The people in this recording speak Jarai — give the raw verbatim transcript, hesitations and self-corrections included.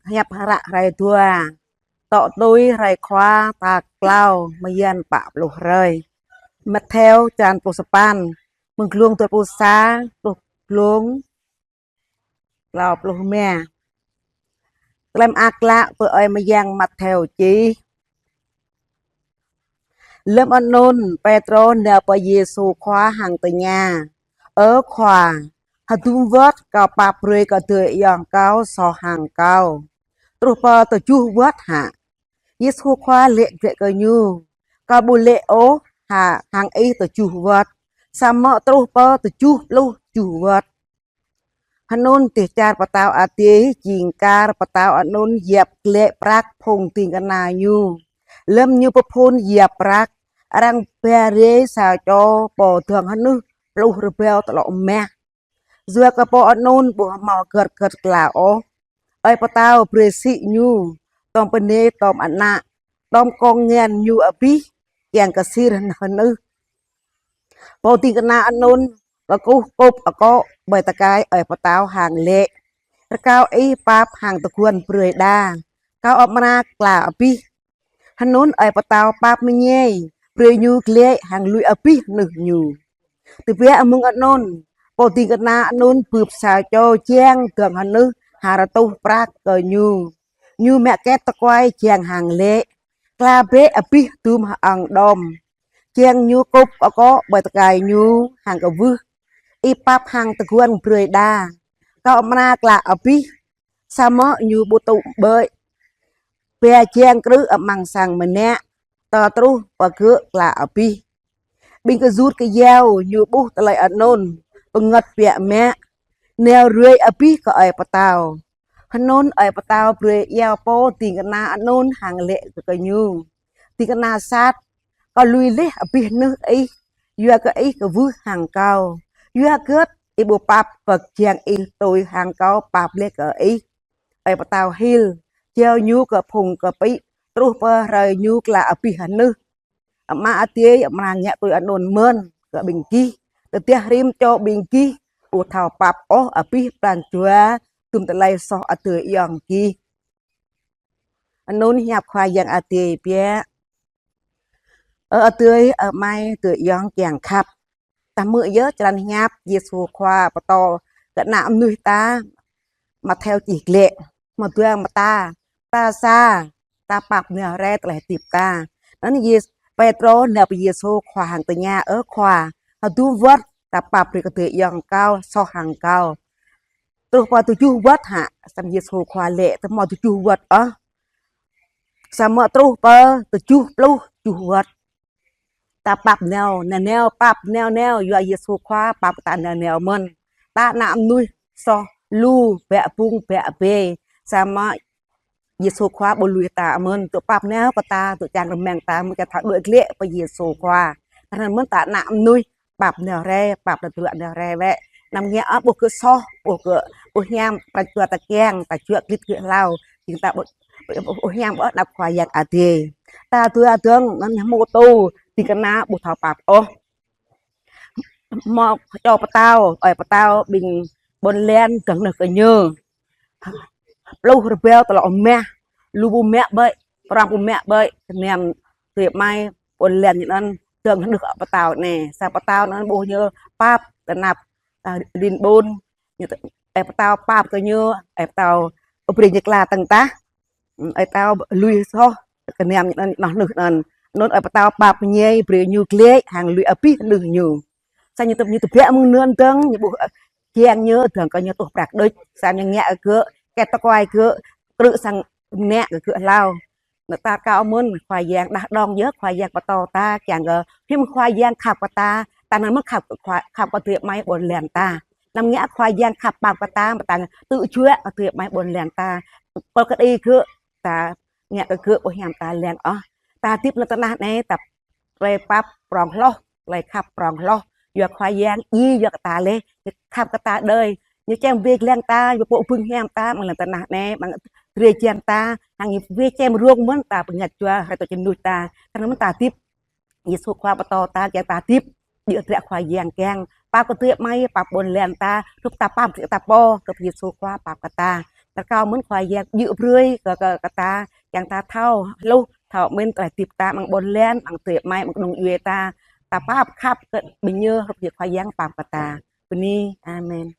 hiăp hră hrơi dua. Tŏ tui hrơi Khua tal klâo mơyang pă pluh hrơi. Mattheo črăn pluh sapăn, mơ̆ng glông dua pluh sa truh glông klâo pluh rơma. Tơlơi mơak klă tui Ơi Mơyang Mattheo čih. Lơ̆m anŭn Pêtrô nao pơ Yêsu Khua hăng tơña: Ơ Khua, hơdôm wơ̆t kâo pap brơi kơ adơi ayŏng kâo soh hăng kâo? Truh pơ tơjuh wơ̆t hă? Yêsu Khua laĭ glaĭ kơ ñu: Kâo ƀu laĭ ôh hă hăng ih tơjuh wơ̆t, samơ̆ truh pơ tơjuh pluh tơjuh wơ̆t. Hơnŭn dêh čar pơtao adai jing kar pơtao anŭn yap glaĭ prăk phung ding kơna ñu. Lơ̆m ñu pơphun yap prăk, arăng ba rai sa čô pô dơ̆ng hơnưh pluh rơbâo tlŏ mah. Yua kơ pô anŭn ƀu hơmâo hơget hơget kla ôh, ơi pơtao brơi sĭ ñu, tŏm bơnai tŏm ană, tŏm kông ngăn ñu abih, kiăng kơ sir hơnưh. Pô ding kơna anŭn kơkuh kŭp akŏ ƀơi tơkai ơi pơtao hăng laĭ: Rơkâo ih pap hăng tơguan brơi đa, kâo amra kla abih. Hơnŭn ơi pơtao pap mơñai, brơi ñu glaĭ hăng lui abih hơnưh ñu. Tơbiă mơ̆ng anŭn, pô ding kơna anŭn bưp sa čô jang dơ̆ng hơnưh ha rơtuh prăk kơ ñu. Ñu mă kĕt tơkuai jang hăng laĭ: Kla bĕ abih hơdôm hơang đom. Jang ñu kŭp akŏ ƀơi tơkai ñu hăng kwưh: Ih pap hăng tơguan brơi đa, kâo amra kla abih. Samơ̆ ñu ƀu tŭ ƀơi ba jang krư̆ amăng sang mơnă, tơ truh pơ gơ̆ kla abih. Ƀing gơyut gơyâo ñu ƀuh tơlơi anŭn, pơngăt biă mă, nao ruai abih kơ ơi pơtao. Hơnŭn ơi pơtao brơi iâu pô ding kơna anŭn hăng laĭ kơ ñu: Ding kơna sat, kâo lui laih abih hơnưh ih, yua kơ ih kwưh hăng kâo. Yua hơget ih ƀu pap pơ jang ih tui hăng kâo pap laih kơ ih? Ơi pơtao hil, jao ñu kơ phung kơpĭ, truh pơ hrơi ñu kla abih hơnưh. Ama adai amra ngă tui anŭn mơ̆n kơ ƀing gih, tơdah rĭm čô ƀing gih ƀu thâo pap ôh abih pran jua hơdôm tơlơi soh adơi ayŏng gih. Anŭn hiăp Khua Yang Adai biă. Ơ adơi, ơ amai, adơi ayŏng kiăng khăp. Ta hmư̆ yơh črăn hiăp Yêsu Khua pơtô kơ ană mơnuih ta, Mattheo čih glaĭ. Mơ̆ng dua mơta, ta sa, ta pap nao rai tơlơi hơdip ta. Anŭn Yêsu, Pêtrô nao pơ Yêsu Khua hăng tơña: Ơ Khua, hơdôm wơ̆t ta pap brơi kơ adơi ayŏng kâo soh hăng kâo? Truh pơ tơjuh wơ̆t hă? Samơ̆ Yêsu Khua laĭ: Ƀu hmâo tơjuh wơ̆t ôh, samơ̆ truh pơ tơjuh pluh tơjuh wơ̆t. Ta pap nao, nao nao, pap nao nao, yua Yêsu Khua pap kơ ta nao nao mơ̆n. Ta ană mơnuih soh lu, bă bung bă bê, samơ̆ Yêsu Khua ƀu lui ta mơ̆n, tŭ pap nao kơ ta, tŭ čang rơmang ta, mơ̆ng čang thâo đuaĭ glaĭ pơ Yêsu Khua. Tơdah mơ̆n ta ană mơnuih pap nao rai, pap nao tơlŭa nao rai wơ̆t. Anăm ngă ôh ƀuh gơ̆ soh, ƀuh gơ̆, ƀuh hiam, pran jua ta kiăng, ta juă klĭt gơ̆ hlâo. Jing ta ƀuh, ƀuh hiam ƀuh anăp Khua Yang Adai. Ta dua dơ̆ng, anŭn ñu hmâo tŭ, ding kơna ƀu thâo pap ôh. Hmâo čô pơtao, ơi pơtao ƀing ƀôn lan dơ̆ng hơnưh kơ ñu. Pluh rơbâo tlŏ mah, lu ƀu mă ƀơi, prŏng ƀu mă ƀơi, kơnăm tui mai ƀôn lan ñu anŭn dơ̆ng hơnưh kơ pơtao anai. Sa pơtao anŭn ƀuh ñu pap tơnap, ta rin ƀôn, ñu tơ-, ơi pơtao pap kơ ñu, ơi pơtao brơi ñu kla tơ̆ng tah. Ơi pơtao lui soh, kơnăm ñu anŭn, anŭn hơnưh anŭn. Anŭn ơi pơtao pap mơñai brơi ñu glaĭ hăng lui abih hơnưh ñu. Sa ñu tơp-, ñu tơbiă mơ̆ng anŭn dơ̆ng, ñu ƀuh, ơ, jang ñu dơ̆ng kơ ñu tuh prăk đôč. Sa ñu ngă kơ gơ̆, kĕt tơkuai gơ̆, krư̆ sang mơnă kơ gơ̆ hlâo. Anŭn ta rơkâo mơ̆n Khua Yang đah đong yơh, Khua Yang pơtô ta, kiăng kơ hiư̆m Khua Yang khăp kơ ta, ta anŭn mơ̆n khăp kơ Khua, khăp kơ adơi amai ƀôn lan ta. Anăm ngă Khua Yang khăp pap kơ ta, mơ̆ ta tŭ juă kơ adơi amai ƀôn lan ta. Pơl kơđi gơ̆, ta ngă kơ gơ̆ ƀu hiam ta lăng ôh. Ta hơdip lŏn tơnah anai, ta tơlơi pap prŏng hloh, tơlơi khăp prŏng hloh. Yua Khua Yang djai yua kơ ta laih, ñu khăp kơ ta đơi. Ñu čem wai lăng ta, ñu pŏk bưng hiam ta, amăng lŏn tơnah anai, amăng drơi jăn ta, hăng ñu wai čem rông mơ̆n ta, pơngăt jua, hrơi tŏ jơnuč ta. Kơnơ̆ng mơ̆n ta hơdip Yêsu Khua pơtô ta kiăng ta hơdip, djơ̆ hơdră Khua Yang kiăng. Pap kơ adơi amai, pap ƀôn lan ta, hrup ta pap kơ ta pô, hrup Yêsu Khua pap kơ ta. Rơkâo mơ̆n Khua Yang djơ̆ brơi kơ, kơ, kơ ta, kiăng ta thâo hluh, thâo mĭn tơlơi hơdip ta amăng ƀôn lan, amăng adơi amai, amăng kơnung djuai ta. Ta pap khăp kơ ƀing ñu, hrup hăng Khua Yang pap kơ ta. Bơni. Amen.